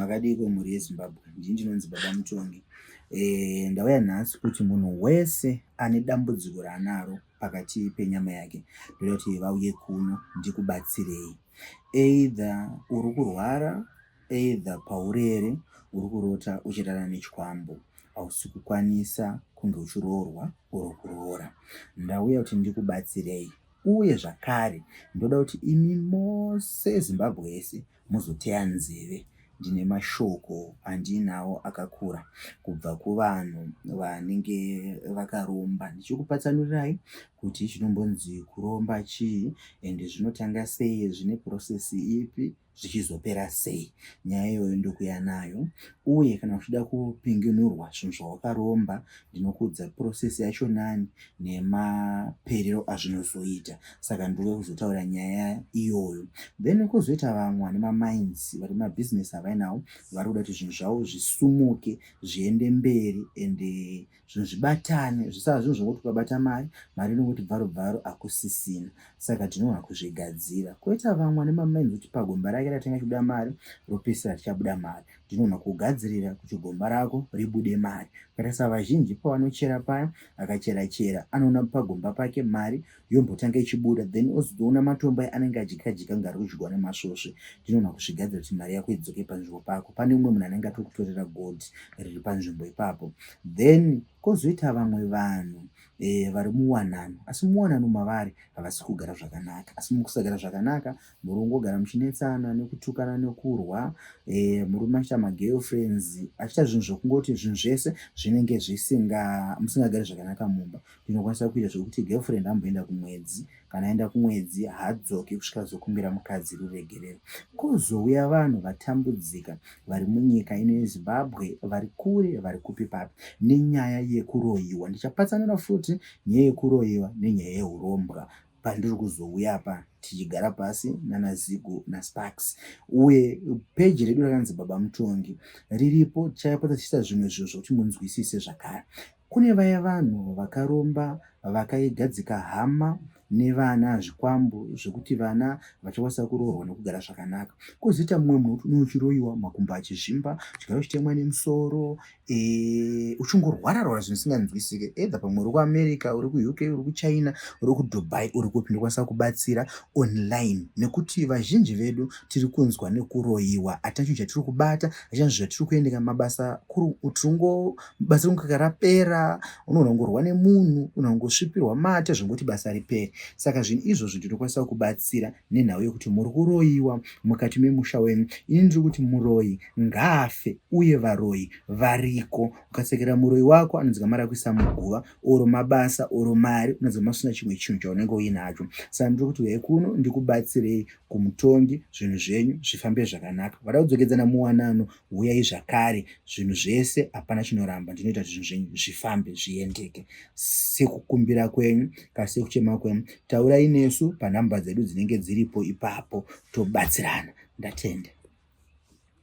Makadiiko mhuri yeZimbabwe? Ndini ndinonzi Baba Mutongi. Ndauya nhasi kuti munhu wese ane dambudziko raanaro pakati penyama yake, ndoda kuti vauye kuno ndikubatsirei. Either uri kurwara, either paurere uri kurota uchirara nechikwambo, hausi kukwanisa kunge uchiroorwa or kuroora. Ndauya kuti ndikubatsirei uye zvakare ndoda kuti imi mose Zimbabwe yese muzoteya nzeve. Ndine mashoko andiinawo akakura kubva kuvanhu vanenge vakaromba ndichikupatsanurirai kuti chinombonzi kuromba chii ende zvinotanga sei, zvine process ipi zvichizopera sei. Nyaya iyoyo ndokuya nayo uye kana uchida kupinginurwa zvinhu zvawakaromba ndinokuudza process yacho nani nemaperero azvinozoita. Saka ndouya kuzotaura nyaya iyoyo. Then kwozoita vamwe vane mamines vane mabusiness avainawo vari kuda kuti zvinhu zvavo zvisumuke zviende mberi ende zvinhu zvibatane zvisava zvinhu zvokuti ukabata mari, mari inongoti bvaru bvaru hakusisina. Saka tinogona kuzvigadzira. Kwoita vamwe vane mamines ekuti pagomba rake ratenga chibuda mari ropedzisira richabuda mari. Ndinogona kugadzirira kuti gomba rako ribude mari. Kutarisa vazhinji pavanochera paya, akachera chera anoona pagomba pake mari yombotanga ichibuda then ozoona matombo aya anenge adyika dyika kunge ari kudyiwa nemasvosve. Ndinogona kuzvigadzira kuti mari yako idzoke panzvimbo pako. Pane umwe munhu anenge atokutorera gold riri panzvimbo ipapo. Then kwozoita vamwe vanhu vari muwanano asi muwanano mavari havasi kugara zvakanaka. Asi mukusagara zvakanaka muri kungogara muchinetsana nekutukana nekurwa murume achiita magirlfriends achiita zvinhu zvekungoti zvinhu zvese zvinenge zvisinga musingagari zvakanaka mumba. Ndinokwanisa kuita zvekuti girlfriend amboenda kumwedzi, kana aenda kumwedzi haadzoki kusvika azokumbira mukadzi ruregerero. Kozouya vanhu vatambudzika vari munyika ino yeZimbabwe vari kure vari kupi papi nenyaya yekuroyiwa. Ndichapatsanura futi nyaya yekuroyiwa nenyaya yehurombwa pandiri kuzouya apa tichigara pasi nana Zigo naSparks uye peji redu rakanzi Baba Mutongi riripo tichapota tichiita zvimwe zvinhu zvekuti munzwisise zvakare. Kune vaya vanhu vakaromba vakaigadzika hama nevana zvikwambo zvekuti vana vachakwanisa kuroorwa nekugara zvakanaka. Kwozoita mumwe munhu unenge uchiroyiwa makumbo achizvimba, uchigara uchitemwa nemusoro, uchingorwara rwara zvinhu zvisinganzwisike either pamwe uri kuAmerica, uri kuUK, uri kuChina, uri kuDubai, uri kupi ndokwanisa kubatsira online nekuti vazhinji vedu tiri kunzwa nekuroyiwa hatina chinhu chatiri kubata hatina zvinhu zvatiri kuendeka mabasa tiringo basa rinenge rapera unogona kungorwa nemunhu unogona kungosvipirwa mate zvongoti basa ripere saka zvinhu izvozvo ndinokwanisa kubatsira nenhau yekuti muri kuroyiwa mukati memusha wenyu ini ndiri kuti muroyi ngaafe uye varoyi variko ukasekera muroyi wako anonzi kamari akuisa muguva oro mabasa oro mari unonzi masina chimwe chinhu chaunenge uinacho saka ndiri kuti uyai kuno ndikubatsirei kumutongi zvinhu zvenyu zvifambe zvakanaka vada kudzokedzana muwanano huyai zvakare zvinhu zvese hapana chinoramba ndinoita kuti zvinhu zvenyu zvifambe zviendeke sekukumbira kwenyu kana sekuchema kwenyu taurai nesu panhamba dzedu dzinenge dziripo ipapo tobatsirana ndatenda.